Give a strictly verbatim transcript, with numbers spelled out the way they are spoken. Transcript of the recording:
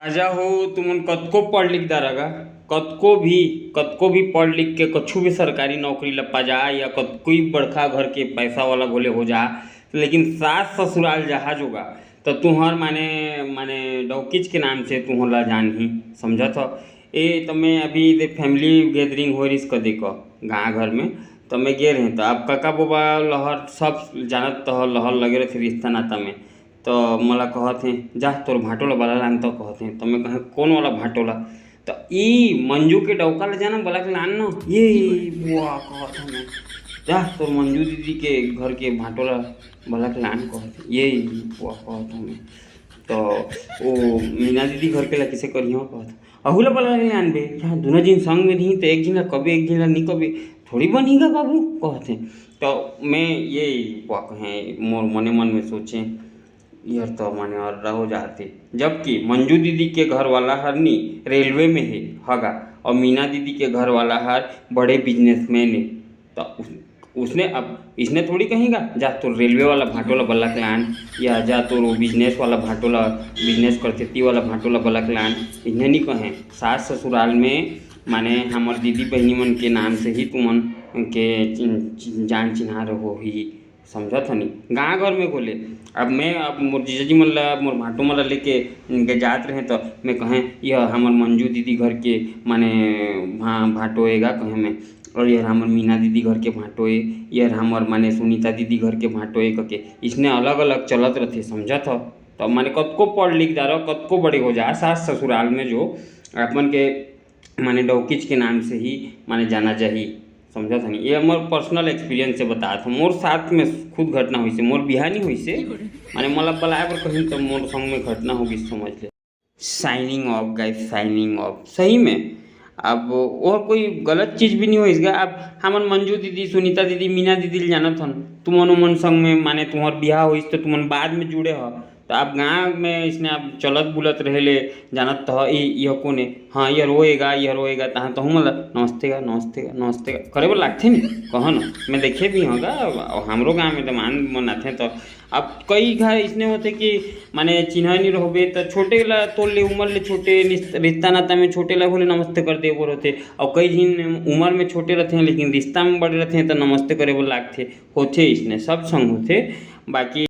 राजा हो, तुमन कतको पढ़ लिख डारा गा, कतको भी, कतको भी पढ़ लिख के कछु भी सरकारी नौकरी ला पा जा, या कतको ही बड़का घर के पैसा वाला घलो हो जा, लेकिन सास ससुराल जहाँ जोगा, त तुंहर माने, माने डौकीच के नाम से तुंहर ला जानही, समझत हो? ए, त मैं अभी दे family gathering हो रिस कदे क गाँव घर में, त मैं गे रहें, त अब कका बोबा लहर सब जानत तह लहर लगे रथे रिश्ता नाता में, त मोला कहत हे, "जा तोर भांटो ला बला लान," त कहत हे। त मैं कहें, "कौन वाला भांटो ला?" त ई मंजू के डौका ला जाना बला के लान न। ये बुआ कहत हे मैं, "जा तोर मंजू दीदी के घर के भांटो ला बला के लान," कहत हे। ये बुआ कहत हे मैं, त ओ मीना दीदी घर के ला किसे करियो कहत हे। अहू ला बला के लान बे, यहाँ दुनो जिन संग में रही त एक जिन ला कबे एक जिन ला नी कबे, थोड़ी बनी गा बाबू कहत हे। त मैं ये बुआ कहें, मोर मने मन में सोचें, यार तो माने और रहो जाते, जबकि मंजू दीदी के घर वाला हर नी रेलवे में हे हगा, और मीना दीदी के घर वाला हर बड़े बिजनेसमैन हे। तो उस, उसने अब इसने थोड़ी कहेगा, "जा तो रेलवे वाला भांटो ला बला के लान, या जा तो वो बिजनेस वाला भांटो ला, बिजनेस करते ती वाला भांटो ला बला के लान।" इसने नहीं कहे। सास ससुराल में माने हमर दीदी बहनी मन के नाम से ही तुमन के चिन-, चिन-, जान चिन्हार हो ही। समझत हनी, गाँव घर में बोले। अब मैं, अब मोर जीजाजी मन ला, मोर भांटो मन ला लेके, उनके जात रहे, तो मैं कहें, "यह हमर मंजू दीदी घर के, माने, भा-, भांटो एगा," कहें मैं, "और यह हमर मीना दीदी घर के भांटो ए, यह हमर, माने, सुनीता दीदी घर के भांटो ए," करके इसने अलग-अलग चलत रथे, समझत हो? तो, माने, कतको पढ़ लिख जा रहो, कतको बड़े हो जा, सास ससुराल में जो अपन के माने डौकीच के नाम से ही माने जाना जाही। समझत हनी, ये मोर personal experience से बतात हूँ, मोर साथ में खुद घटना होइसे, मोर बिहानी होइसे, माने मोला बलाए बर कहीं तो मोर संग में घटना होगी, समझ ले। Signing off guys, signing off। सही में अब वो कोई गलत चीज भी नहीं होइस गा। अब हमन मंजू दीदी, सुनीता दीदी, मीना दीदी ल जानत हन, तुमन उमन संग में माने तुम्हार बिहाव होइस तो तुमन बाद में जुड़े हो, तो आप गाँव में इसने आप चलत बुलत रहे ले, जानत तो ह, "ई, यह कौन है? हाँ, यह रोएगा, यह रोएगा," तहाँ तो हमन ला, "नमस्ते गा, नमस्ते गा, नमस्ते गा," करे बर लागथे नी, कहो ना, मैं देखे भी हूँ गा, अब हमरो गाँव में तो मान मन आथे, तो अब कई घर इसने होथे कि माने चिन्हा नहीं रहबे, तो छोटे ला तोर ले उम्र ले छोटे, रिस-, रिश्ता नाता में छोटे ला बोले नमस्ते कर दे बोल होथे, और कई झिन उम्र में छोटे रहथे, लेकिन रिश्ता में बड़े रहथे, तो नमस्ते करे बर लागथे, होथे इसने, सब संग होथे, बाकी